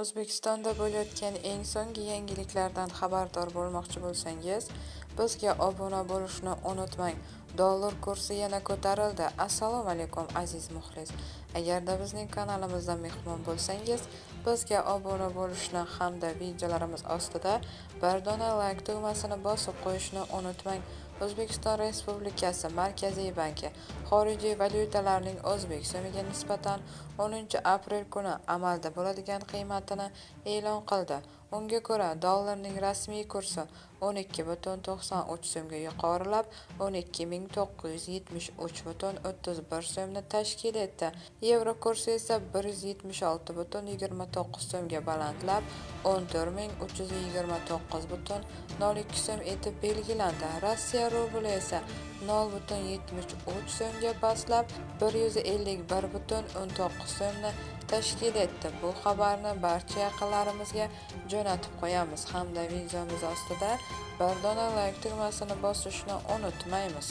O'zbekistonda bo'layotgan eng so'nggi yangiliklardan xabardor bo'lmoqchi bo'lsangiz, bizga obuna bo'lishni unutmang. Dollar kursi yana ko'tarildi. Assalomu alaykum, aziz muxlis. Agarda bizning kanalimizda mehmon bo'lsangiz, bizga obuna bo'lishni hamda videolarimiz ostida bir dona like tugmasini bosib qo'yishni unutmang. O'zbekiston Respublikasi Markaziy banki xorijiy valyutalarning o'zbek so'miga nisbatan 10-aprel kuni amalda bo'ladigan qiymatini e'lon qildi. Unga ko'ra, dollarning rasmiy kursi 12,93 so'mga yuqorilab, 12 973,31 so'mni tashkil etdi. Yevro kursi esa 176,29 so'mga balandlab, 14 329,02 so'm etib belgilandi. Rossiya rubli esa 0,73 so'mga pastlab, 151,19 so'mni tashkil etdi. Bu xabarni barcha yaqinlarimizga jo'natib qo'yamiz hamda videomiz ostida bir dona like tugmasini bosishni unutmaymiz.